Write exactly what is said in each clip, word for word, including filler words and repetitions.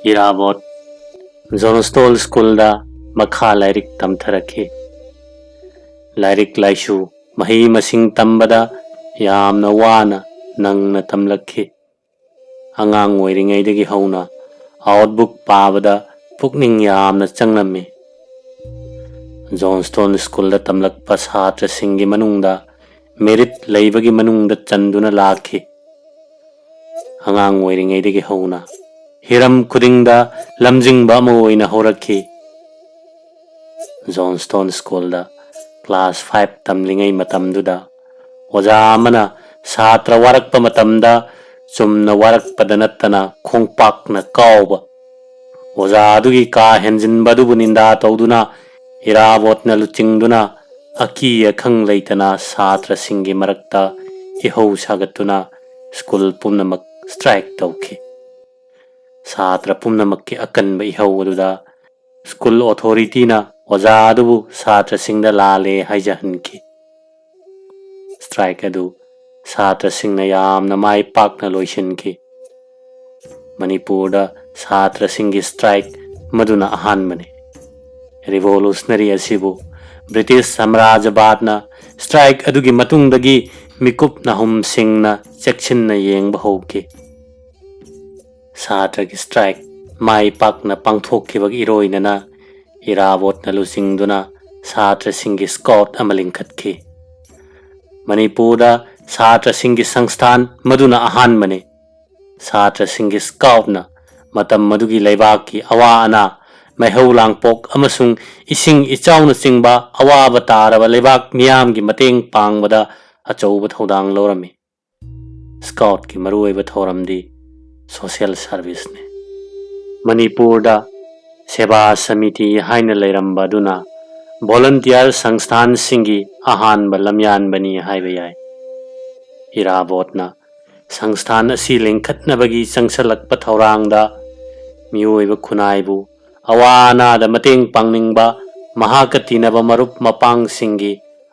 ꯏꯔꯥꯕꯣꯠ Johnston ꯁ꯭ꯀꯨꯜꯗ ꯃꯈꯥ ꯂꯥꯏꯔꯤꯛ ꯇꯝꯊꯔꯛꯈꯤ꯫ ꯂꯥꯏꯔꯤꯛ ꯂꯥꯏꯁꯨ, ꯃꯍꯩ ꯃꯁꯤꯡ ꯇꯝꯕꯗ ꯌꯥꯝꯅ ꯋꯥꯅ ꯅꯪꯅ ꯇꯝꯂꯛꯈꯤ꯫ ꯑꯉꯥꯡ ꯑꯣꯏꯔꯤꯉꯩꯗꯒꯤ ꯍꯧꯅ ꯑꯥꯎꯠꯕꯨꯛ ꯄꯥꯕꯗ ꯄꯨꯛꯅꯤꯡ ꯌꯥꯝꯅ ꯆꯪꯂꯝꯃꯤ꯫ ꯖꯣꯟꯁꯇꯣꯟ ꯁ꯭ꯀꯨꯜꯗ ꯇꯝꯂꯛꯄ ꯁꯥꯇ꯭ꯔꯁꯤꯡꯒꯤ ꯃꯅꯨꯡꯗ ꯃꯦꯔꯤꯠ ꯂꯩꯕꯒꯤ ꯃꯅꯨꯡꯗ ꯆꯟꯗꯨꯅ ꯂꯥꯛꯈꯤ꯫ ꯑꯉꯥꯡ ꯑꯣꯏꯔꯤꯉꯩꯗꯒꯤ ꯍꯧꯅ ꯍꯤꯔꯝ ꯈꯨꯗꯤꯡꯗ ꯂꯝꯖꯤꯡꯕ ꯑꯃ ꯑꯣꯏꯅ ꯍꯧꯔꯛꯈꯤ꯫ ꯖꯣꯟꯁꯇꯣꯟ ꯁ꯭ꯀꯨꯜꯗ ꯀ꯭ꯂꯥꯁ ꯐꯥꯏꯚ ꯇꯝꯂꯤꯉꯩ ꯃꯇꯝꯗꯨꯗ ꯑꯣꯖꯥ ꯑꯃꯅ ꯁꯥꯇ꯭ꯔ ꯋꯥꯔꯛꯄ ꯃꯇꯝꯗ ꯆꯨꯝꯅ ꯋꯥꯔꯛꯄꯗ ꯅꯠꯇꯅ ꯈꯣꯡꯄꯥꯛꯅ ꯀꯥꯎꯕ, ꯑꯣꯖꯥ ꯑꯗꯨꯒꯤ ꯀꯥ ꯍꯦꯟꯖꯤꯟꯕ ꯑꯗꯨꯕꯨ ꯅꯤꯟꯗꯥ ꯇꯧꯗꯨꯅ ꯏꯔꯥꯕꯣꯠꯅ ꯂꯨꯆꯤꯡꯗꯨꯅ ꯑꯀꯤ ꯑꯈꯪ ꯂꯩꯇꯅ ꯁꯥꯇ꯭ꯔꯁꯤꯡꯒꯤ ꯃꯔꯛꯇ ꯏꯍꯧ ꯁꯥꯒꯠꯇꯨꯅ ꯁ꯭ꯀꯨꯜ ꯄꯨꯝꯅꯃꯛ ꯁ꯭ꯇ꯭ꯔꯥꯏꯛ ꯇꯧꯈꯤ꯫ ꯁꯥꯇ꯭ꯔ ꯄꯨꯝꯅꯃꯛꯀꯤ ꯑꯀꯟꯕ ꯏꯍꯧ ꯑꯗꯨꯗ ꯁ꯭ꯀꯨꯜ ꯑꯣꯊꯣꯔꯤꯇꯤꯅ ꯑꯣꯖꯥ ꯑꯗꯨꯕꯨ ꯁꯥꯇ꯭ꯔꯁꯤꯡꯗ ꯂꯥꯜꯂꯦ ꯍꯥꯏꯖꯍꯟꯈꯤ꯫ ꯁ꯭ꯇ꯭ꯔꯥꯏꯛ ꯑꯗꯨ ꯁꯥꯇ꯭ꯔꯁꯤꯡꯅ ꯌꯥꯝꯅ ꯃꯥꯏ ꯄꯥꯛꯅ ꯂꯣꯏꯁꯤꯟꯈꯤ꯫ ꯃꯅꯤꯄꯨꯔꯗ ꯁꯥꯇ꯭ꯔꯁꯤꯡꯒꯤ ꯁ꯭ꯇ꯭ꯔꯥꯏꯛ ꯃꯗꯨꯅ ꯑꯍꯥꯟꯕꯅꯤ꯫ ꯔꯤꯚꯣꯂꯨꯁꯅꯔꯤ ꯑꯁꯤꯕꯨ ꯕ꯭ꯔꯤꯇꯤꯁ ꯁꯥꯝꯔꯥꯖ꯭ꯌꯕꯥꯗꯅ ꯁ꯭ꯇ꯭ꯔꯥꯏꯛ ꯑꯗꯨꯒꯤ ꯃꯇꯨꯡꯗꯒꯤ ꯃꯤꯀꯨꯞ ꯅꯥꯍꯨꯝꯁꯤꯡꯅ ꯆꯦꯛꯁꯤꯟꯅ ꯌꯦꯡꯕ ꯍꯧꯈꯤ꯫ ꯁꯥꯇ꯭ꯔꯒꯤ ꯁ꯭ꯇ꯭ꯔꯥꯏꯛ ꯃꯥꯏ ꯄꯥꯛꯅ ꯄꯥꯡꯊꯣꯛꯈꯤꯕꯒꯤ ꯏꯔꯣꯏꯅꯅ ꯏꯔꯥꯕꯣꯠꯅ ꯂꯨꯆꯤꯡꯗꯨꯅ ꯁꯥꯇ꯭ꯔꯁꯤꯡꯒꯤ ꯁ꯭ꯀꯥꯎꯠ ꯑꯃ ꯂꯤꯡꯈꯠꯈꯤ꯫ ꯃꯅꯤꯄꯨꯔꯗ ꯁꯥꯇ꯭ꯔꯁꯤꯡꯒꯤ ꯁꯪꯁꯊꯥꯟ ꯃꯗꯨꯅ ꯑꯍꯥꯟꯕꯅꯤ꯫ ꯁꯥꯇ꯭ꯔꯁꯤꯡꯒꯤ ꯁ꯭ꯀꯥꯎꯠꯅ ꯃꯇꯝ ꯑꯗꯨꯒꯤ ꯂꯩꯕꯥꯛꯀꯤ ꯑꯋꯥ ꯑꯅꯥ, ꯃꯩꯍꯧ ꯂꯥꯡꯄꯣꯛ ꯑꯃꯁꯨꯡ ꯏꯁꯤꯡ ꯏꯆꯥꯎꯅꯆꯤꯡꯕ ꯑꯋꯥꯕ ꯇꯥꯔꯕ ꯂꯩꯕꯥꯛ ꯃꯤꯌꯥꯝꯒꯤ ꯃꯇꯦꯡ ꯄꯥꯡꯕꯗ ꯑꯆꯧꯕ ꯊꯧꯗꯥꯡ ꯂꯧꯔꯝꯃꯤ꯫ ꯁ꯭ꯀꯥꯎꯠꯀꯤ ꯃꯔꯨꯑꯣꯏꯕ ꯊꯧꯔꯝꯗꯤ ꯁꯣꯁꯤꯌꯦꯜ ꯁꯔꯚꯤꯁꯅꯤ꯫ ꯃꯅꯤꯄꯨꯔꯗ ꯁꯦꯕꯥ ꯁꯃꯤꯇꯤ ꯍꯥꯏꯅ ꯂꯩꯔꯝꯕ ꯑꯗꯨꯅ ꯚꯣꯂꯨꯟꯇꯤꯌꯔ ꯁꯪꯁꯊꯥꯟꯁꯤꯡꯒꯤ ꯑꯍꯥꯟꯕ ꯂꯝꯌꯥꯟꯕꯅꯤ ꯍꯥꯏꯕ ꯌꯥꯏ꯫ ꯏꯔꯥꯕꯣꯠꯅ ꯁꯪꯁꯊꯥꯟ ꯑꯁꯤ ꯂꯤꯡꯈꯠꯅꯕꯒꯤ ꯆꯪꯁꯤꯜꯂꯛꯄ ꯊꯧꯔꯥꯡꯗ ꯃꯤꯑꯣꯏꯕ ꯈꯨꯟꯅꯥꯏꯕꯨ ꯑꯋꯥ ꯑꯅꯥꯗ ꯃꯇꯦꯡ ꯄꯥꯡꯅꯤꯡꯕ ꯃꯍꯥꯛꯀ ꯇꯤꯟꯅꯕ ꯃꯔꯨꯞ ꯃꯄꯥꯡꯁꯤꯡꯒꯤ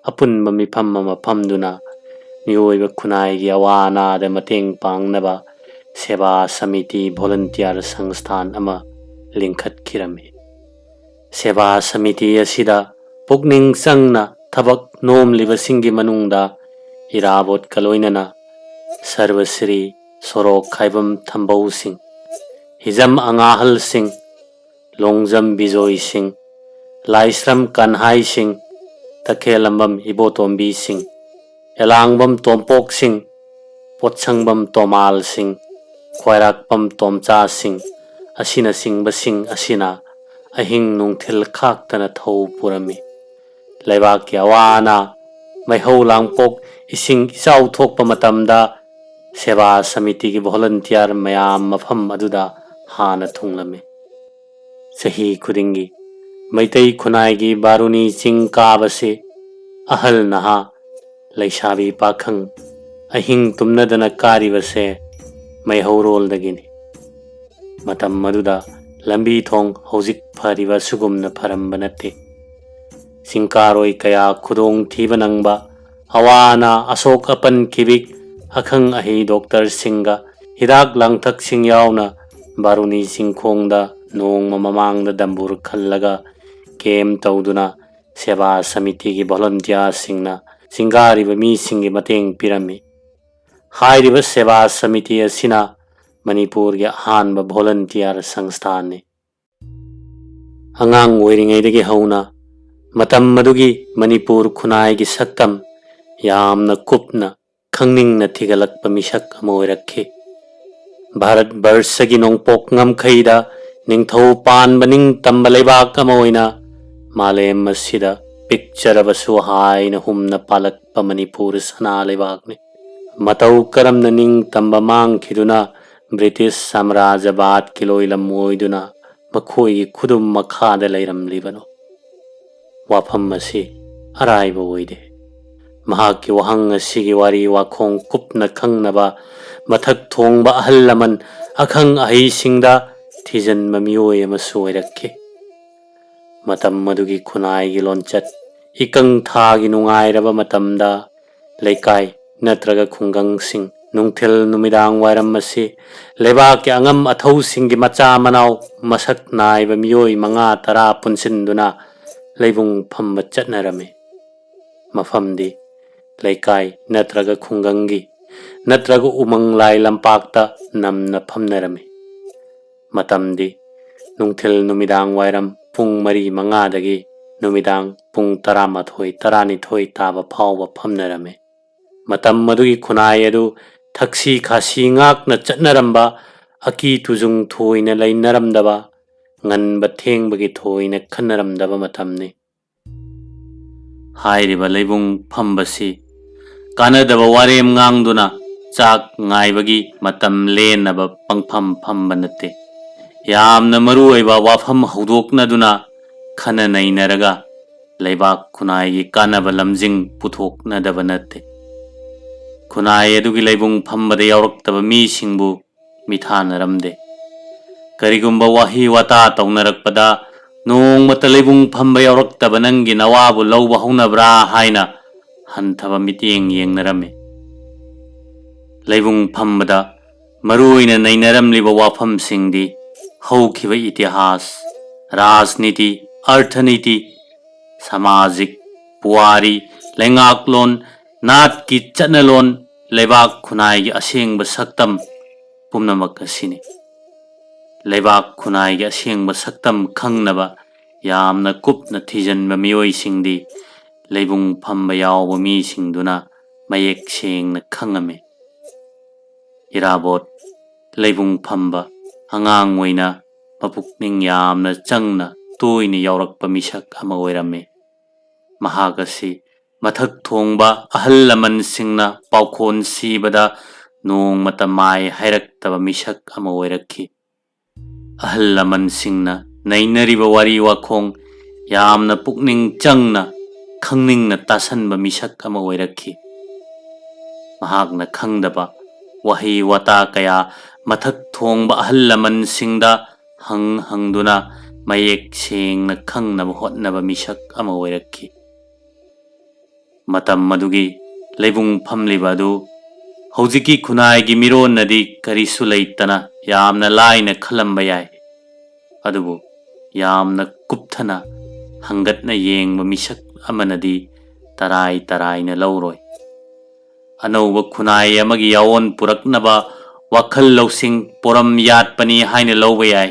ꯑꯄꯨꯟꯕ ꯃꯤꯐꯝ ꯑꯃ ꯐꯝꯗꯨꯅ ꯃꯤꯑꯣꯏꯕ ꯈꯨꯟꯅꯥꯏꯒꯤ ꯑꯋꯥ ꯑꯅꯥꯗ ꯃꯇꯦꯡ ꯄꯥꯡꯅꯕ ꯁꯦꯕꯥ ꯁꯃꯤꯇꯤ ꯚꯣꯂꯟꯇꯤꯌꯔ ꯁꯪꯁꯊꯥꯟ ꯑꯃ ꯂꯤꯡꯈꯠꯈꯤꯔꯝꯃꯤ꯫ ꯁꯦꯕꯥ ꯁꯃꯤꯇꯤ ꯑꯁꯤꯗ ꯄꯨꯛꯅꯤꯡ ꯆꯪꯅ ꯊꯕꯛ ꯅꯣꯝꯂꯤꯕꯁꯤꯡꯒꯤ ꯃꯅꯨꯡꯗ ꯏꯔꯥꯕꯣꯠꯀ ꯂꯣꯏꯅꯅ ꯁꯔꯕꯁ꯭ꯔꯤ ꯁꯣꯔꯣꯛ ꯈꯥꯏꯕꯝ ꯊꯝꯕꯧꯁꯤꯡ, ꯍꯤꯖꯝ ꯑꯉꯥꯍꯜꯁꯤꯡ, ꯂꯣꯡꯖꯝ ꯕꯤꯖꯣꯏꯁꯤꯡ, ꯂꯥꯏꯁ꯭ꯔꯝ ꯀꯟꯍꯥꯏꯁꯤꯡ, ꯇꯈꯦꯜꯂꯝꯕꯝ ꯏꯕꯣꯇꯣꯝꯕꯤꯁꯤꯡ, ꯑꯦꯂꯥꯡꯕꯝ ꯇꯣꯝꯄꯣꯛꯁꯤꯡ, ꯄꯣꯠꯁꯪꯕꯝ ꯇꯣꯃꯥꯜꯁꯤꯡ, ꯈ꯭ꯋꯥꯏꯔꯥꯛꯄꯝ ꯇꯣꯝꯆꯥꯁꯤꯡ ꯑꯁꯤꯅꯆꯤꯡꯕꯁꯤꯡ ꯑꯁꯤꯅ ꯑꯍꯤꯡ ꯅꯨꯡꯊꯤꯜ ꯈꯥꯛꯇꯅ ꯊꯧ ꯄꯨꯔꯝꯃꯤ꯫ ꯂꯩꯕꯥꯛꯀꯤ ꯑꯋꯥ ꯑꯅꯥ, ꯃꯩꯍꯧ ꯂꯥꯡꯄꯣꯛ, ꯏꯁꯤꯡ ꯏꯆꯥꯎ ꯊꯣꯛꯄ ꯃꯇꯝꯗ ꯁꯦꯕꯥ ꯁꯃꯤꯇꯤꯒꯤ ꯚꯣꯂꯟꯇꯤꯌꯔ ꯃꯌꯥꯝ ꯃꯐꯝ ꯑꯗꯨꯗ ꯍꯥꯟꯅ ꯊꯨꯡꯂꯝꯃꯤ꯫ ꯆꯍꯤ ꯈꯨꯗꯤꯡꯒꯤ ꯃꯩꯇꯩ ꯈꯨꯟꯅꯥꯏꯒꯤ ꯕꯥꯔꯨꯅꯤ ꯆꯤꯡ ꯀꯥꯕꯁꯤ ꯑꯍꯜ ꯅꯍꯥ, ꯂꯩꯁꯥꯕꯤ ꯄꯥꯈꯪ ꯑꯍꯤꯡ ꯇꯨꯝꯅꯗꯅ ꯀꯥꯔꯤꯕꯁꯦ ꯃꯩꯍꯧꯔꯣꯜꯗꯒꯤꯅꯤ꯫ ꯃꯇꯝ ꯑꯗꯨꯗ ꯂꯝꯕꯤ ꯊꯣꯡ ꯍꯧꯖꯤꯛ ꯐꯔꯤꯕ ꯑꯁꯤꯒꯨꯝꯅ ꯐꯔꯝꯕ ꯅꯠꯇꯦ꯫ ꯆꯤꯡꯀꯥꯔꯣꯏ ꯀꯌꯥ ꯈꯨꯗꯣꯡ ꯊꯤꯕ ꯅꯪꯕ, ꯑꯋꯥ ꯑꯅꯥ, ꯑꯁꯣꯛ ꯑꯄꯟ ꯀꯤꯕꯤꯛ, ꯑꯈꯪ ꯑꯍꯩ ꯗꯣꯛꯇꯔꯁꯤꯡꯒ ꯍꯤꯗꯥꯛ ꯂꯥꯡꯊꯛꯁꯤꯡ ꯌꯥꯎꯅ ꯕꯥꯔꯨꯅꯤ ꯆꯤꯡꯈꯣꯡꯗ ꯅꯣꯡꯃ ꯃꯃꯥꯡꯗ ꯗꯝꯕꯨꯔ ꯈꯜꯂꯒ ꯀꯦꯝ ꯇꯧꯗꯨꯅ ꯁꯦꯕꯥ ꯁꯃꯤꯇꯤꯒꯤ ꯚꯣꯂꯟꯇꯤꯌꯥꯔꯁꯤꯡꯅ ꯆꯤꯡꯒꯥꯔꯤꯕ ꯃꯤꯁꯤꯡꯒꯤ ꯃꯇꯦꯡ ꯄꯤꯔꯝꯃꯤ꯫ ꯍꯥꯏꯔꯤꯕ ꯁꯦꯕꯥ ꯁꯃꯤꯇꯤ ꯑꯁꯤꯅ ꯃꯅꯤꯄꯨꯔꯒꯤ ꯑꯍꯥꯟꯕ ꯚꯣꯂꯟꯇꯤꯌꯥꯔ ꯁꯪꯁꯊꯥꯟꯅꯤ꯫ ꯑꯉꯥꯡ ꯑꯣꯏꯔꯤꯉꯩꯗꯒꯤ ꯍꯧꯅ ꯃꯇꯝ ꯑꯗꯨꯒꯤ ꯃꯅꯤꯄꯨꯔ ꯈꯨꯟꯅꯥꯏꯒꯤ ꯁꯛꯇꯝ ꯌꯥꯝꯅ ꯀꯨꯞꯅ ꯈꯪꯅꯤꯡꯅ ꯊꯤꯒꯠꯂꯛꯄ ꯃꯤꯁꯛ ꯑꯃ ꯑꯣꯏꯔꯛꯈꯤ꯫ ꯚꯥꯔꯠ ꯕꯔꯁꯒꯤ ꯅꯣꯡꯄꯣꯛ ꯉꯝꯈꯩꯗ ꯅꯤꯡꯊꯧ ꯄꯥꯟꯕ ꯅꯤꯡꯇꯝꯕ ꯂꯩꯕꯥꯛ ꯑꯃ ꯑꯣꯏꯅ ꯃꯥꯂꯦꯝ ꯑꯁꯤꯗ ꯄꯤꯛꯆꯔꯕꯁꯨ ꯍꯥꯏꯅ ꯍꯨꯝꯅ ꯄꯥꯜꯂꯛꯄ ꯃꯅꯤꯄꯨꯔ ꯁꯅꯥ ꯂꯩꯕꯥꯛꯅꯤ꯫ ꯃꯇꯧ ꯀꯔꯝꯅ ꯅꯤꯡꯇꯝꯕ ꯃꯥꯡꯈꯤꯗꯨꯅ ꯕ꯭ꯔꯤꯇꯤꯁ ꯁꯥꯝꯔꯥꯖ꯭ꯌꯕꯥꯗꯀꯤ ꯂꯣꯏꯂꯝ ꯑꯣꯏꯗꯨꯅ ꯃꯈꯣꯏꯒꯤ ꯈꯨꯗꯨꯝ ꯃꯈꯥꯗ ꯂꯩꯔꯝꯂꯤꯕꯅꯣ? ꯋꯥꯐꯝ ꯑꯁꯤ ꯑꯔꯥꯏꯕ ꯑꯣꯏꯗꯦ꯫ ꯃꯍꯥꯛꯀꯤ ꯋꯥꯍꯪ ꯑꯁꯤꯒꯤ ꯋꯥꯔꯤ ꯋꯥꯈꯣꯡ ꯀꯨꯞꯅ ꯈꯪꯅꯕ ꯃꯊꯛ ꯊꯣꯡꯕ ꯑꯍꯜ ꯂꯃꯟ ꯑꯈꯪ ꯑꯍꯩꯁꯤꯡꯗ ꯊꯤꯖꯤꯟꯕ ꯃꯤꯑꯣꯏ ꯑꯃꯁꯨ ꯑꯣꯏꯔꯛꯈꯤ꯫ ꯃꯇꯝ ꯑꯗꯨꯒꯤ ꯈꯨꯟꯅꯥꯏꯒꯤ ꯂꯣꯟꯆꯠ ꯏꯀꯪ ꯊꯥꯒꯤ ꯅꯨꯡꯉꯥꯏꯔꯕ ꯃꯇꯝꯗ ꯂꯩꯀꯥꯏ ꯅꯠꯇ꯭ꯔꯒ ꯈꯨꯡꯒꯪꯁꯤꯡ ꯅꯨꯡꯊꯤꯜ ꯅꯨꯃꯤꯗꯥꯡ ꯋꯥꯏꯔꯝ ꯑꯁꯤ ꯂꯩꯕꯥꯛꯀꯤ ꯑꯉꯝ ꯑꯊꯧꯁꯤꯡꯒꯤ ꯃꯆꯥ ꯃꯅꯥꯎ ꯃꯁꯛ ꯅꯥꯏꯕ ꯃꯤꯑꯣꯏ ꯃꯉꯥ ꯇꯔꯥ ꯄꯨꯟꯁꯤꯟꯗꯨꯅ ꯂꯩꯕꯨꯡ ꯐꯝꯕ ꯆꯠꯅꯔꯝꯃꯤ꯫ ꯃꯐꯝꯗꯤ ꯂꯩꯀꯥꯏ ꯅꯠꯇ꯭ꯔꯒ ꯈꯨꯡꯒꯪꯒꯤ ꯅꯠꯇ꯭ꯔꯒ ꯎꯃꯪ ꯂꯥꯏ ꯂꯝꯄꯥꯛꯇ ꯅꯝꯅ ꯐꯝꯅꯔꯝꯃꯤ꯫ ꯃꯇꯝꯗꯤ ꯅꯨꯡꯊꯤꯜ ꯅꯨꯃꯤꯗꯥꯡ ꯋꯥꯏꯔꯝ ꯄꯨꯡ ꯃꯔꯤ ꯃꯉꯥꯗꯒꯤ ꯅꯨꯃꯤꯗꯥꯡ ꯄꯨꯡ ꯇꯔꯥꯃꯥꯊꯣꯏ ꯇꯔꯥꯅꯤꯊꯣꯏ ꯇꯥꯕ ꯐꯥꯎꯕ ꯐꯝꯅꯔꯝꯃꯤ꯫ ꯃꯇꯝ ꯑꯗꯨꯒꯤ ꯈꯨꯟꯅꯥꯏ ꯑꯗꯨ ꯊꯛꯁꯤ ꯈꯥꯁꯤ ꯉꯥꯛꯅ ꯆꯠꯅꯔꯝꯕ, ꯑꯀꯤ ꯇꯨꯖꯨꯡ ꯊꯣꯏꯅ ꯂꯩꯅꯔꯝꯗꯕ, ꯉꯟꯕ ꯊꯦꯡꯕꯒꯤ ꯊꯣꯏꯅ ꯈꯟꯅꯔꯝꯗꯕ ꯃꯇꯝꯅꯤ꯫ ꯍꯥꯏꯔꯤꯕ ꯂꯩꯕꯨꯡ ꯐꯝꯕꯁꯤ ꯀꯥꯟꯅꯗꯕ ꯋꯥꯔꯦꯝ ꯉꯥꯡꯗꯨꯅ ꯆꯥꯛ ꯉꯥꯏꯕꯒꯤ ꯃꯇꯝ ꯂꯦꯟꯅꯕ ꯄꯪꯐꯝ ꯐꯝꯕ ꯅꯠꯇꯦ꯫ ꯌꯥꯝꯅ ꯃꯔꯨ ꯑꯣꯏꯕ ꯋꯥꯐꯝ ꯍꯧꯗꯣꯛꯅꯗꯨꯅ ꯈꯟꯅ ꯅꯩꯅꯔꯒ ꯂꯩꯕꯥꯛ ꯈꯨꯟꯅꯥꯏꯒꯤ ꯀꯥꯟꯅꯕ ꯂꯝꯖꯤꯡ ꯄꯨꯊꯣꯛꯅꯗꯕ ꯅꯠꯇꯦ꯫ ꯈꯨꯟꯅꯥꯏ ꯑꯗꯨꯒꯤ ꯂꯩꯕꯨꯡ ꯐꯝꯕꯗ ꯌꯥꯎꯔꯛꯇꯕ ꯃꯤꯁꯤꯡꯕꯨ ꯃꯤꯊꯥꯅꯔꯝꯗꯦ꯫ ꯀꯔꯤꯒꯨꯝꯕ ꯋꯥꯍꯩ ꯋꯥꯇꯥ ꯇꯧꯅꯔꯛꯄꯗ ꯅꯣꯡꯃꯇ ꯂꯩꯕꯨꯡ ꯐꯝꯕ ꯌꯥꯎꯔꯛꯇꯕ ꯅꯪꯒꯤ ꯅꯋꯥꯕꯨ ꯂꯧꯕ ꯍꯧꯅꯕ꯭ꯔꯥ ꯍꯥꯏꯅ ꯍꯟꯊꯕ ꯃꯤꯠꯌꯦꯡ ꯌꯦꯡꯅꯔꯝꯃꯤ꯫ ꯂꯩꯕꯨꯡ ꯐꯝꯕꯗ ꯃꯔꯨꯑꯣꯏꯅ ꯅꯩꯅꯔꯝꯂꯤꯕ ꯋꯥꯐꯝꯁꯤꯡꯗꯤ ꯍꯧꯈꯤꯕ ꯏꯇꯤꯍꯥꯁ, ꯔꯥꯖꯅꯤꯇꯤ, ꯑꯔꯊꯅꯤꯇꯤ, ꯁꯃꯥꯖꯤꯛ, ꯄꯨꯋꯥꯔꯤ, ꯂꯩꯉꯥꯛꯂꯣꯟ, ꯅꯥꯠꯀꯤ ꯆꯠꯅꯂꯣꯟ, ꯂꯩꯕꯥꯛ ꯈꯨꯟꯅꯥꯏꯒꯤ ꯑꯁꯦꯡꯕ ꯁꯛꯇꯝ ꯄꯨꯝꯅꯃꯛ ꯑꯁꯤꯅꯤ꯫ ꯂꯩꯕꯥꯛ ꯈꯨꯟꯅꯥꯏꯒꯤ ꯑꯁꯦꯡꯕ ꯁꯛꯇꯝ ꯈꯪꯅꯕ ꯌꯥꯝꯅ ꯀꯨꯞꯅ ꯊꯤꯖꯤꯟꯕ ꯃꯤꯑꯣꯏꯁꯤꯡꯗꯤ ꯂꯩꯕꯨꯡ ꯐꯝꯕ ꯌꯥꯎꯕ ꯃꯤꯁꯤꯡꯗꯨꯅ ꯃꯌꯦꯛ ꯁꯦꯡꯅ ꯈꯪꯉꯝꯃꯤ꯫ ꯏꯔꯥꯕꯣꯠ ꯂꯩꯕꯨꯡ ꯐꯝꯕ ꯑꯉꯥꯡ ꯑꯣꯏꯅ ꯃꯄꯨꯛꯅꯤꯡ ꯌꯥꯝꯅ ꯆꯪꯅ ꯇꯣꯏꯅ ꯌꯥꯎꯔꯛꯄ ꯃꯤꯁꯛ ꯑꯃ ꯑꯣꯏꯔꯝꯃꯤ꯫ ꯃꯍꯥꯛ ꯑꯁꯤ ꯃꯊꯛ ꯊꯣꯡꯕ ꯑꯍꯜ ꯂꯃꯟꯁꯤꯡꯅ ꯄꯥꯎꯈꯣꯟ ꯁꯤꯕꯗ ꯅꯣꯡꯃꯇ ꯃꯥꯏ ꯍꯥꯏꯔꯛꯇꯕ ꯃꯤꯁꯛ ꯑꯃ ꯑꯣꯏꯔꯛꯈꯤ꯫ ꯑꯍꯜ ꯂꯃꯟꯁꯤꯡꯅ ꯅꯩꯅꯔꯤꯕ ꯋꯥꯔꯤ ꯋꯥꯈꯣꯡ ꯌꯥꯝꯅ ꯄꯨꯛꯅꯤꯡ ꯆꯪꯅ ꯈꯪꯅꯤꯡꯅ ꯇꯥꯁꯟꯕ ꯃꯤꯁꯛ ꯑꯃ ꯑꯣꯏꯔꯛꯈꯤ꯫ ꯃꯍꯥꯛꯅ ꯈꯪꯗꯕ ꯋꯥꯍꯩ ꯋꯥꯇꯥ ꯀꯌꯥ ꯃꯊꯛ ꯊꯣꯡꯕ ꯑꯍꯜ ꯂꯃꯟꯁꯤꯡꯗ ꯍꯪ ꯍꯪꯗꯨꯅ ꯃꯌꯦꯛ ꯁꯦꯡꯅ ꯈꯪꯅꯕ ꯍꯣꯠꯅꯕ ꯃꯤꯁꯛ ꯑꯃ ꯑꯣꯏꯔꯛꯈꯤ꯫ ꯃꯇꯝ ꯑꯗꯨꯒꯤ ꯂꯩꯕꯨꯡ ꯐꯝꯂꯤꯕ ꯑꯗꯨ ꯍꯧꯖꯤꯛꯀꯤ ꯈꯨꯟꯅꯥꯏꯒꯤ ꯃꯤꯔꯣꯟꯅꯗꯤ ꯀꯔꯤꯁꯨ ꯂꯩꯇꯅ ꯌꯥꯝꯅ ꯂꯥꯏꯅ ꯈꯜꯂꯝꯕ ꯌꯥꯏ꯫ ꯑꯗꯨꯕꯨ ꯌꯥꯝꯅ ꯀꯨꯞꯊꯅ ꯍꯪꯒꯠꯅ ꯌꯦꯡꯕ ꯃꯤꯁꯛ ꯑꯃꯅꯗꯤ ꯇꯔꯥꯏ ꯇꯔꯥꯏꯅ ꯂꯧꯔꯣꯏ꯫ ꯑꯅꯧꯕ ꯈꯨꯟꯅꯥꯏ ꯑꯃꯒꯤ ꯌꯥꯑꯣꯟ ꯄꯨꯔꯛꯅꯕ ꯋꯥꯈꯜ ꯂꯧꯁꯤꯡ ꯄꯣꯔꯝ ꯌꯥꯠꯄꯅꯤ ꯍꯥꯏꯅ ꯂꯧꯕ ꯌꯥꯏ꯫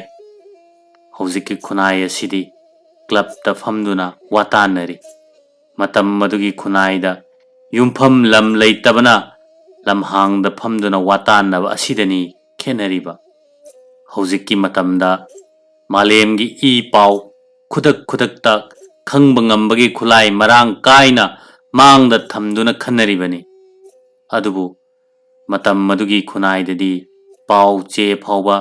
ꯍꯧꯖꯤꯛꯀꯤ ꯈꯨꯟꯅꯥꯏ ꯑꯁꯤꯗꯤ ꯀ꯭ꯂꯕꯇ ꯐꯝꯗꯨꯅ ꯋꯥꯇꯥꯟꯅꯔꯤ꯫ ꯃꯇꯝ ꯑꯗꯨꯒꯤ ꯈꯨꯟꯅꯥꯏꯗ ꯌꯨꯝꯐꯝ ꯂꯝ ꯂꯩꯇꯕꯅ ꯂꯝꯍꯥꯡꯗ ꯐꯝꯗꯨꯅ ꯋꯥꯇꯥꯟꯅꯕ ꯑꯁꯤꯗꯅꯤ ꯈꯦꯠꯅꯔꯤꯕ꯫ ꯍꯧꯖꯤꯛꯀꯤ ꯃꯇꯝꯗ ꯃꯥꯂꯦꯝꯒꯤ ꯏ ꯄꯥꯎ ꯈꯨꯗꯛ ꯈꯨꯗꯛꯇ ꯈꯪꯕ ꯉꯝꯕꯒꯤ ꯈꯨꯠꯂꯥꯏ ꯃꯔꯥꯡ ꯀꯥꯏꯅ ꯃꯥꯡꯗ ꯊꯝꯗꯨꯅ ꯈꯟꯅꯔꯤꯕꯅꯤ꯫ ꯑꯗꯨꯕꯨ ꯃꯇꯝ ꯑꯗꯨꯒꯤ ꯈꯨꯟꯅꯥꯏꯗꯗꯤ ꯄꯥꯎ ꯆꯦ ꯐꯥꯎꯕ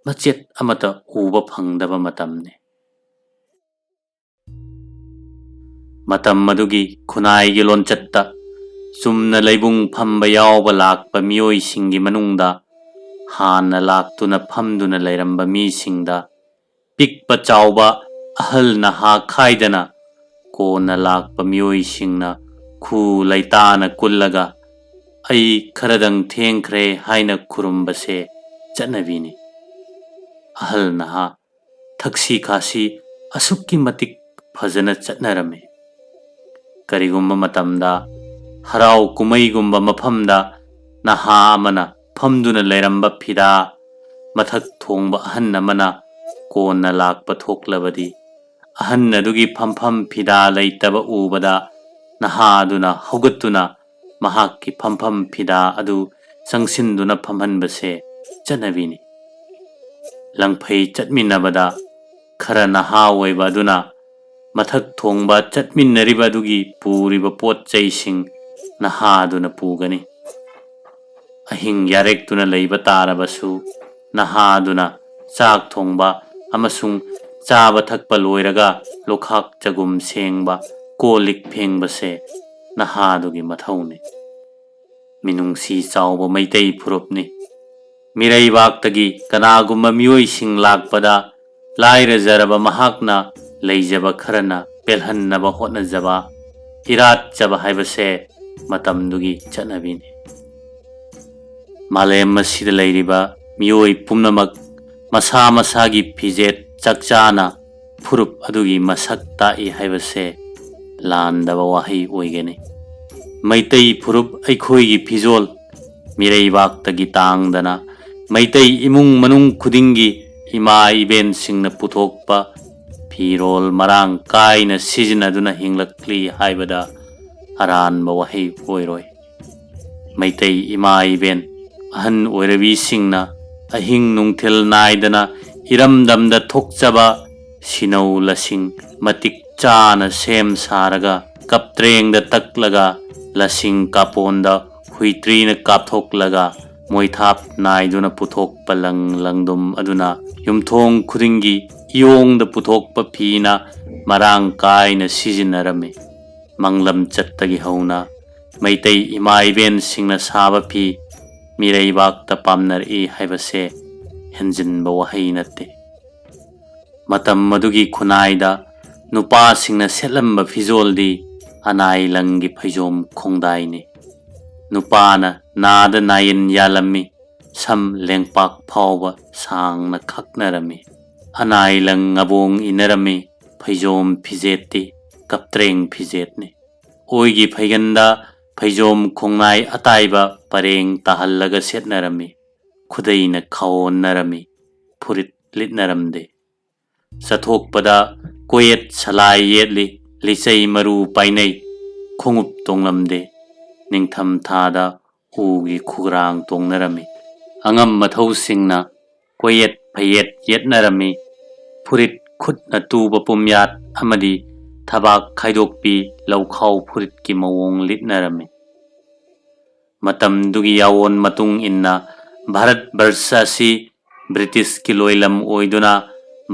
ꯃꯆꯦꯠ ꯑꯃꯠꯇ ꯎꯕ ꯐꯪꯗꯕ ꯃꯇꯝꯅꯤ꯫ ꯃꯇꯝ ꯑꯗꯨꯒꯤ ꯈꯨꯟꯅꯥꯏꯒꯤ ꯂꯣꯟꯆꯠꯇ ꯆꯨꯝꯅ ꯂꯩꯕꯨꯡ ꯐꯝꯕ ꯌꯥꯎꯕ ꯂꯥꯛꯄ ꯃꯤꯑꯣꯏꯁꯤꯡꯒꯤ ꯃꯅꯨꯡꯗ ꯍꯥꯟꯅ ꯂꯥꯛꯇꯨꯅ ꯐꯝꯗꯨꯅ ꯂꯩꯔꯝꯕ ꯃꯤꯁꯤꯡꯗ ꯄꯤꯛꯄ ꯆꯥꯎꯕ ꯑꯍꯜ ꯅꯍꯥ ꯈꯥꯏꯗꯅ ꯀꯣꯟꯅ ꯂꯥꯛꯄ ꯃꯤꯑꯣꯏꯁꯤꯡꯅ ꯈꯨ ꯂꯩꯇꯥꯅ ꯀꯨꯜꯂꯒ "ꯑꯩ ꯈꯔꯗꯪ ꯊꯦꯡꯈ꯭ꯔꯦ" ꯍꯥꯏꯅ ꯈꯨꯔꯨꯝꯕꯁꯦ ꯆꯠꯅꯕꯤꯅꯤ꯫ ꯑꯍꯜ ꯅꯍꯥ ꯊꯛꯁꯤ ꯈꯥꯁꯤ ꯑꯁꯨꯛꯀꯤ ꯃꯇꯤꯛ ꯐꯖꯅ ꯆꯠꯅꯔꯝꯃꯤ꯫ ꯀꯔꯤꯒꯨꯝꯕ ꯃꯇꯝꯗ ꯍꯔꯥꯎ ꯀꯨꯝꯍꯩꯒꯨꯝꯕ ꯃꯐꯝꯗ ꯅꯍꯥ ꯑꯃꯅ ꯐꯝꯗꯨꯅ ꯂꯩꯔꯝꯕ ꯐꯤꯗꯥ ꯃꯊꯛ ꯊꯣꯡꯕ ꯑꯍꯟ ꯑꯃꯅ ꯀꯣꯟꯅ ꯂꯥꯛꯄ ꯊꯣꯛꯂꯕꯗꯤ, ꯑꯍꯟ ꯑꯗꯨꯒꯤ ꯐꯝꯐꯝ ꯐꯤꯗꯥ ꯂꯩꯇꯕ ꯎꯕꯗ ꯅꯍꯥ ꯑꯗꯨꯅ ꯍꯧꯒꯠꯇꯨꯅ ꯃꯍꯥꯛꯀꯤ ꯐꯝꯐꯝ ꯐꯤꯗꯥ ꯑꯗꯨ ꯆꯪꯁꯤꯟꯗꯨꯅ ꯐꯝꯍꯟꯕꯁꯦ ꯆꯠꯅꯕꯤꯅꯤ꯫ ꯂꯪꯐꯩ ꯆꯠꯃꯤꯟꯅꯕꯗ ꯈꯔ ꯅꯍꯥ ꯑꯣꯏꯕ ꯑꯗꯨꯅ ꯃꯊꯛ ꯊꯣꯡꯕ ꯆꯠꯃꯤꯟꯅꯔꯤꯕ ꯑꯗꯨꯒꯤ ꯄꯨꯔꯤꯕ ꯄꯣꯠ ꯆꯩꯁꯤꯡ ꯅꯍꯥ ꯑꯗꯨꯅ ꯄꯨꯒꯅꯤ꯫ ꯑꯍꯤꯡ ꯌꯥꯔꯦꯛꯇꯨꯅ ꯂꯩꯕ ꯇꯥꯔꯕꯁꯨ ꯅꯍꯥ ꯑꯗꯨꯅ ꯆꯥꯛ ꯊꯣꯡꯕ ꯑꯃꯁꯨꯡ ꯆꯥꯕ ꯊꯛꯄ ꯂꯣꯏꯔꯒ ꯂꯨꯈꯥꯛ ꯆꯒꯨꯝ ꯁꯦꯡꯕ, ꯀꯣꯜ ꯂꯤꯛ ꯐꯦꯡꯕꯁꯦ ꯅꯍꯥ ꯑꯗꯨꯒꯤ ꯃꯊꯧꯅꯤ꯫ ꯃꯤꯅꯨꯡꯁꯤ ꯆꯥꯎꯕ ꯃꯩꯇꯩ ꯐꯨꯔꯨꯞꯅꯤ꯫ ꯃꯤꯔꯩꯕꯥꯛꯇꯒꯤ ꯀꯅꯥꯒꯨꯝꯕ ꯃꯤꯑꯣꯏꯁꯤꯡ ꯂꯥꯛꯄꯗ ꯂꯥꯏꯔꯖꯔꯕ ꯃꯍꯥꯛꯅ ꯂꯩꯖꯕ ꯈꯔꯅ ꯄꯦꯜꯍꯟꯅꯕ ꯍꯣꯠꯅꯖꯕ, ꯏꯔꯥꯠꯆꯕ ꯍꯥꯏꯕꯁꯦ ꯃꯇꯝꯗꯨꯒꯤ ꯆꯠꯅꯕꯤꯅꯤ꯫ ꯃꯥꯂꯦꯝ ꯑꯁꯤꯗ ꯂꯩꯔꯤꯕ ꯃꯤꯑꯣꯏ ꯄꯨꯝꯅꯃꯛ ꯃꯁꯥ ꯃꯁꯥꯒꯤ ꯐꯤꯖꯦꯠ ꯆꯥꯛꯆꯥꯅ ꯐꯨꯔꯨꯞ ꯑꯗꯨꯒꯤ ꯃꯁꯛ ꯇꯥꯛꯏ ꯍꯥꯏꯕꯁꯦ ꯂꯥꯟꯗꯕ ꯋꯥꯍꯩ ꯑꯣꯏꯒꯅꯤ꯫ ꯃꯩꯇꯩ ꯐꯨꯔꯨꯞ ꯑꯩꯈꯣꯏꯒꯤ ꯐꯤꯖꯣꯜ ꯃꯤꯔꯩꯕꯥꯛꯇꯒꯤ ꯇꯥꯡꯗꯅ ꯃꯩꯇꯩ ꯏꯃꯨꯡ ꯃꯅꯨꯡ ꯈꯨꯗꯤꯡꯒꯤ ꯏꯃꯥ ꯏꯕꯦꯟꯁꯤꯡꯅ ꯄꯨꯊꯣꯛꯄ ꯐꯤꯔꯣꯜ ꯃꯔꯥꯡ ꯀꯥꯏꯅ ꯁꯤꯖꯤꯟꯅꯗꯨꯅ ꯍꯤꯡꯂꯛꯂꯤ ꯍꯥꯏꯕꯗ ꯑꯔꯥꯟꯕ ꯋꯥꯍꯩ ꯑꯣꯏꯔꯣꯏ꯫ ꯃꯩꯇꯩ ꯏꯃꯥ ꯏꯕꯦꯟ ꯑꯍꯟ ꯑꯣꯏꯔꯕꯤꯁꯤꯡꯅ ꯑꯍꯤꯡ ꯅꯨꯡꯊꯤꯜ ꯅꯥꯏꯗꯅ ꯏꯔꯝꯗꯝꯗ ꯊꯣꯛꯆꯕ ꯁꯤꯅꯧ ꯂꯁꯤꯡ ꯃꯇꯤꯛ ꯆꯥꯅ ꯁꯦꯝ ꯁꯥꯔꯒ ꯀꯞꯇ꯭ꯔꯦꯡꯗ ꯇꯛꯂꯒ ꯂꯁꯤꯡ ꯀꯥꯄꯣꯟꯗ ꯍꯨꯏꯇ꯭ꯔꯤꯅ ꯀꯥꯞꯊꯣꯛꯂꯒ ꯃꯣꯏꯊꯥꯞ ꯅꯥꯏꯗꯨꯅ ꯄꯨꯊꯣꯛꯄ ꯂꯪ ꯂꯪꯗꯨꯝ ꯑꯗꯨꯅ ꯌꯨꯝꯊꯣꯡ ꯈꯨꯗꯤꯡꯒꯤ ꯏꯌꯣꯡꯗ ꯄꯨꯊꯣꯛꯄ ꯐꯤꯅ ꯃꯔꯥꯡ ꯀꯥꯏꯅ ꯁꯤꯖꯤꯟꯅꯔꯝꯃꯤ꯫ ꯃꯪꯂꯝ ꯆꯠꯇꯒꯤ ꯍꯧꯅ ꯃꯩꯇꯩ ꯏꯃꯥ ꯏꯕꯦꯟꯁꯤꯡꯅ ꯁꯥꯕ ꯐꯤ ꯃꯤꯔꯩꯕꯥꯛꯇ ꯄꯥꯝꯅꯔꯛꯏ ꯍꯥꯏꯕꯁꯦ ꯍꯦꯟꯖꯤꯟꯕ ꯋꯥꯍꯩ ꯅꯠꯇꯦ꯫ ꯃꯇꯝ ꯑꯗꯨꯒꯤ ꯈꯨꯟꯅꯥꯏꯗ ꯅꯨꯄꯥꯁꯤꯡꯅ ꯁꯦꯠꯂꯝꯕ ꯐꯤꯖꯣꯜꯗꯤ ꯑꯅꯥꯏ ꯂꯪꯒꯤ ꯐꯩꯖꯣꯝ ꯈꯣꯡꯗꯥꯏꯅꯤ꯫ ꯅꯨꯄꯥꯅ ꯅꯥꯗ ꯅꯥꯌꯦꯟ ꯌꯥꯜꯂꯝꯃꯤ, ꯁꯝ ꯂꯦꯡꯄꯥꯛ ꯐꯥꯎꯕ ꯁꯥꯡꯅ ꯈꯥꯛꯅꯔꯝꯃꯤ꯫ ꯑꯅꯥꯏ ꯂꯪ ꯑꯕꯣꯡ ꯏꯟꯅꯔꯝꯃꯤ, ꯐꯩꯖꯣꯝ ꯐꯤꯖꯦꯠꯇꯤ ꯀꯞꯇ꯭ꯔꯦꯡ ꯐꯤꯖꯦꯠꯅꯤ꯫ ꯑꯣꯏꯒꯤ ꯐꯩꯒꯟꯗ ꯐꯩꯖꯣꯝ ꯈꯣꯡꯅꯥꯏ ꯑꯇꯥꯏꯕ ꯄꯔꯦꯡ ꯇꯥꯍꯜꯂꯒ ꯁꯦꯠꯅꯔꯝꯃꯤ꯫ ꯈꯨꯗꯩꯅ ꯈꯥꯎꯍꯣꯟꯅꯔꯝꯃꯤ꯫ ꯐꯨꯔꯤꯠ ꯂꯤꯠꯅꯔꯝꯗꯦ꯫ ꯆꯠꯊꯣꯛꯄꯗ ꯀꯣꯌꯦꯠ ꯁꯂꯥꯏ ꯌꯦꯠꯂꯤ, ꯂꯤꯆꯩ ꯃꯔꯨ ꯄꯥꯏꯅꯩ, ꯈꯣꯡꯎꯞ ꯇꯣꯡꯂꯝꯗꯦ꯫ ꯅꯤꯡꯊꯝ ꯊꯥꯗ ꯎꯒꯤ ꯈꯨꯒ꯭ꯔꯥꯡ ꯇꯣꯡꯅꯔꯝꯃꯤ꯫ ꯑꯉꯝ ꯃꯊꯧꯁꯤꯡꯅ ꯀꯣꯌꯦꯠ ꯐꯩꯌꯦꯠ ꯌꯦꯠꯅꯔꯝꯃꯤ꯫ ꯐꯨꯔꯤꯠ ꯈꯨꯠꯅ ꯇꯨꯕ ꯄꯨꯝꯌꯥꯠ ꯑꯃꯗꯤ ꯊꯕꯥꯛ ꯈꯥꯏꯗꯣꯛꯄꯤ ꯂꯧꯈꯥꯎ ꯐꯨꯔꯤꯠꯀꯤ ꯃꯑꯣꯡ ꯂꯤꯠꯅꯔꯝꯃꯤ꯫ ꯃꯇꯝꯗꯨꯒꯤ ꯌꯥꯑꯣꯟ ꯃꯇꯨꯡ ꯏꯟꯅ ꯚꯥꯔꯠ ꯕꯔꯁ ꯑꯁꯤ ꯕ꯭ꯔꯤꯇꯤꯁꯀꯤ ꯂꯣꯏꯂꯝ ꯑꯣꯏꯗꯨꯅ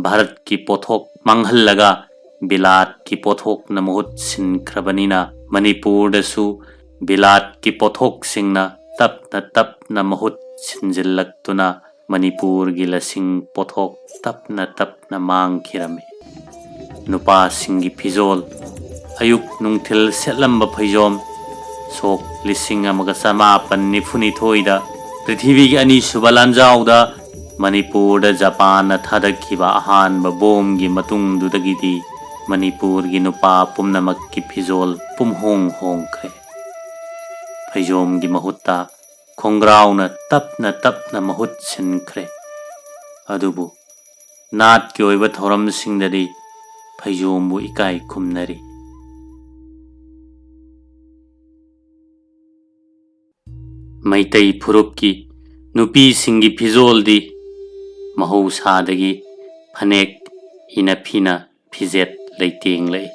ꯚꯥꯔꯠꯀꯤ ꯄꯣꯠꯊꯣꯛ ꯃꯥꯡꯍꯜꯂꯒ ꯕꯤꯂꯥꯠꯀꯤ ꯄꯣꯠꯊꯣꯛꯅ ꯃꯍꯨꯠ ꯁꯤꯟꯈ꯭ꯔꯕꯅꯤꯅ ꯃꯅꯤꯄꯨꯔꯗꯁꯨ ꯕꯤꯂꯥꯠꯀꯤ ꯄꯣꯠꯊꯣꯛꯁꯤꯡꯅ ꯇꯞꯅ ꯇꯞꯅ ꯃꯍꯨꯠ ꯁꯤꯟꯖꯤꯜꯂꯛꯇꯨꯅ ꯃꯅꯤꯄꯨꯔꯒꯤ ꯂꯁꯤꯡ ꯄꯣꯠꯊꯣꯛ ꯇꯞꯅ ꯇꯞꯅ ꯃꯥꯡꯈꯤꯔꯝꯃꯤ꯫ ꯅꯨꯄꯥꯁꯤꯡꯒꯤ ꯐꯤꯖꯣꯜ, ꯑꯌꯨꯛ ꯅꯨꯡꯊꯤꯜ ꯁꯦꯠꯂꯝꯕ ꯐꯩꯖꯣꯝ, ꯁꯣꯛ ꯂꯤꯁꯤꯡ ꯑꯃꯒ ꯆꯃꯥꯄꯟ ꯅꯤꯐꯨꯅꯤꯊꯣꯏꯗ ꯄ꯭ꯔꯤꯊꯤꯕꯤꯒꯤ ꯑꯅꯤꯁꯨꯕ ꯂꯥꯟꯖꯥꯎꯗ ꯃꯅꯤꯄꯨꯔꯗ ꯖꯄꯥꯟꯅ ꯊꯥꯗꯈꯤꯕ ꯑꯍꯥꯟꯕ ꯕꯣꯝꯒꯤ ꯃꯇꯨꯡꯗꯨꯗꯒꯤꯗꯤ ꯃꯅꯤꯄꯨꯔꯒꯤ ꯅꯨꯄꯥ ꯄꯨꯝꯅꯃꯛꯀꯤ ꯐꯤꯖꯣꯜ ꯄꯨꯝꯍꯣꯡ ꯍꯣꯡꯈ꯭ꯔꯦ꯫ ꯐꯩꯖꯣꯝꯒꯤ ꯃꯍꯨꯠꯇ ꯈꯣꯡꯒ꯭ꯔꯥꯎꯅ ꯇꯞꯅ ꯇꯞꯅ ꯃꯍꯨꯠ ꯁꯤꯟꯈ꯭ꯔꯦ꯫ ꯑꯗꯨꯕꯨ ꯅꯥꯠꯀꯤ ꯑꯣꯏꯕ ꯊꯧꯔꯝꯁꯤꯡꯗꯗꯤ ꯐꯩꯖꯣꯝꯕꯨ ꯏꯀꯥꯏ ꯈꯨꯝꯅꯔꯤ꯫ ꯃꯩꯇꯩ ꯐꯨꯔꯨꯞꯀꯤ ꯅꯨꯄꯤꯁꯤꯡꯒꯤ ꯐꯤꯖꯣꯜꯗꯤ ꯃꯍꯧꯁꯥꯗꯒꯤ ꯐꯅꯦꯛ, ꯏꯅꯐꯤꯅ ꯐꯤꯖꯦꯠ ꯂꯩꯇꯦꯡꯂꯛꯏ꯫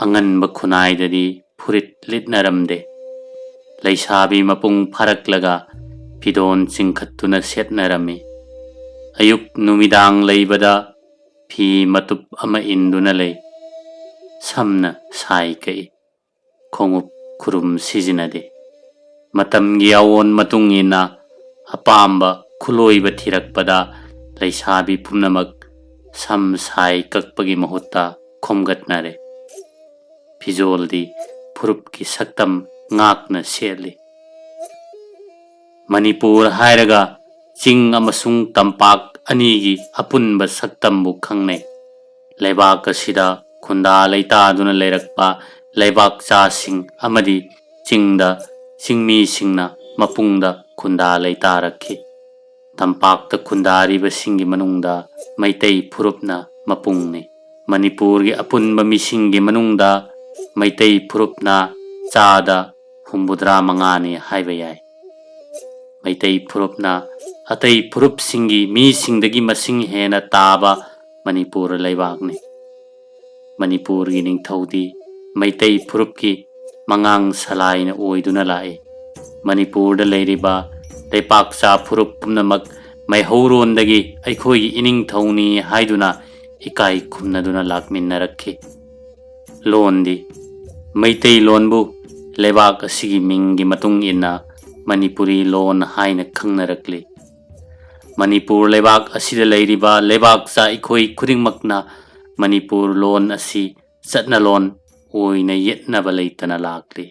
ꯑꯉꯟꯕ ꯈꯨꯟꯅꯥꯏꯗꯗꯤ ꯐꯨꯔꯤꯠ ꯂꯤꯠꯅꯔꯝꯗꯦ꯫ ꯂꯩꯁꯥꯕꯤ ꯃꯄꯨꯡ ꯐꯥꯔꯛꯂꯒ ꯐꯤꯗꯣꯟ ꯆꯤꯡꯈꯠꯇꯨꯅ ꯁꯦꯠꯅꯔꯝꯃꯤ꯫ ꯑꯌꯨꯛ ꯅꯨꯃꯤꯗꯥꯡ ꯂꯩꯕꯗ ꯐꯤ ꯃꯇꯨꯞ ꯑꯃ ꯏꯟꯗꯨꯅ ꯂꯩ꯫ ꯁꯝꯅ ꯁꯥꯏ ꯀꯛꯏ꯫ ꯈꯣꯡꯎꯞ ꯈꯨꯔꯨꯝ ꯁꯤꯖꯤꯟꯅꯗꯦ꯫ ꯃꯇꯝꯒꯤ ꯑꯑꯣꯟ ꯃꯇꯨꯡ ꯏꯟꯅ ꯑꯄꯥꯝꯕ ꯈꯨꯂꯣꯏꯕ ꯊꯤꯔꯛꯄꯗ ꯂꯩꯁꯥꯕꯤ ꯄꯨꯝꯅꯃꯛ ꯁꯝ ꯁꯥꯏ ꯀꯛꯄꯒꯤ ꯃꯍꯨꯠꯇ ꯈꯣꯝꯒꯠꯅꯔꯦ꯫ ꯐꯤꯖꯣꯜꯗꯤ ꯐꯨꯔꯨꯞꯀꯤ ꯁꯛꯇꯝ ꯉꯥꯛꯅ ꯁꯦꯠꯂꯤ꯫ ꯃꯅꯤꯄꯨꯔ ꯍꯥꯏꯔꯒ ꯆꯤꯡ ꯑꯃꯁꯨꯡ ꯇꯝꯄꯥꯛ ꯑꯅꯤꯒꯤ ꯑꯄꯨꯟꯕ ꯁꯛꯇꯝꯕꯨ ꯈꯪꯅꯩ꯫ ꯂꯩꯕꯥꯛ ꯑꯁꯤꯗ ꯈꯨꯟꯗꯥ ꯂꯩꯇꯥꯗꯨꯅ ꯂꯩꯔꯛꯄ ꯂꯩꯕꯥꯛꯆꯥꯁꯤꯡ ꯑꯃꯗꯤ ꯆꯤꯡꯗ ꯆꯤꯡꯃꯤꯁꯤꯡꯅ ꯃꯄꯨꯡꯗ ꯈꯨꯟꯗꯥ ꯂꯩꯇꯥꯔꯛꯈꯤ꯫ ꯇꯝꯄꯥꯛꯇ ꯈꯨꯟꯗꯥꯔꯤꯕꯁꯤꯡꯒꯤ ꯃꯅꯨꯡꯗ ꯃꯩꯇꯩ ꯐꯨꯔꯨꯞꯅ ꯃꯄꯨꯡꯅꯤ꯫ ꯃꯅꯤꯄꯨꯔꯒꯤ ꯑꯄꯨꯟꯕ ꯃꯤꯁꯤꯡꯒꯤ ꯃꯅꯨꯡꯗ ꯃꯩꯇꯩ ꯐꯨꯔꯨꯞꯅ ꯆꯥꯗ ꯍꯨꯝꯐꯨꯇꯔꯥ ꯃꯉꯥꯅꯤ ꯍꯥꯏꯕ ꯌꯥꯏ꯫ ꯃꯩꯇꯩ ꯐꯨꯔꯨꯞꯅ ꯑꯇꯩ ꯐꯨꯔꯨꯞꯁꯤꯡꯒꯤ ꯃꯤꯁꯤꯡꯗꯒꯤ ꯃꯁꯤꯡ ꯍꯦꯟꯅ ꯇꯥꯕ ꯃꯅꯤꯄꯨꯔ ꯂꯩꯕꯥꯛꯅꯤ꯫ ꯃꯅꯤꯄꯨꯔꯒꯤ ꯅꯤꯡꯊꯧꯗꯤ ꯃꯩꯇꯩ ꯐꯨꯔꯨꯞꯀꯤ ꯃꯉꯥꯡ ꯁꯂꯥꯏꯅ ꯑꯣꯏꯗꯨꯅ ꯂꯥꯛꯏ꯫ ꯃꯅꯤꯄꯨꯔꯗ ꯂꯩꯔꯤꯕ ꯂꯩꯄꯥꯛꯆꯥ ꯐꯨꯔꯨꯞ ꯄꯨꯝꯅꯃꯛ ꯃꯩꯍꯧꯔꯣꯟꯗꯒꯤ ꯑꯩꯈꯣꯏꯒꯤ ꯏꯅꯤꯡꯊꯧꯅꯤ ꯍꯥꯏꯗꯨꯅ ꯏꯀꯥꯏ ꯈꯨꯝꯅꯗꯨꯅ ꯂꯥꯛꯃꯤꯟꯅꯔꯛꯈꯤ꯫ ꯂꯣꯟꯗꯤ ꯃꯩꯇꯩꯂꯣꯟꯕꯨ ꯂꯩꯕꯥꯛ ꯑꯁꯤꯒꯤ ꯃꯤꯡꯒꯤ ꯃꯇꯨꯡ ꯏꯟꯅ ꯃꯅꯤꯄꯨꯔꯤ ꯂꯣꯟ ꯍꯥꯏꯅ ꯈꯪꯅꯔꯛꯂꯤ꯫ ꯃꯅꯤꯄꯨꯔ ꯂꯩꯕꯥꯛ ꯑꯁꯤꯗ ꯂꯩꯔꯤꯕ ꯂꯩꯕꯥꯛꯆꯥ ꯑꯩꯈꯣꯏ ꯈꯨꯗꯤꯡꯃꯛꯅ ꯃꯅꯤꯄꯨꯔ ꯂꯣꯟ ꯑꯁꯤ ꯆꯠꯅꯂꯣꯟ ꯑꯣꯏꯅ ꯌꯦꯠꯅꯕ ꯂꯩꯇꯅ ꯂꯥꯛꯂꯤ꯫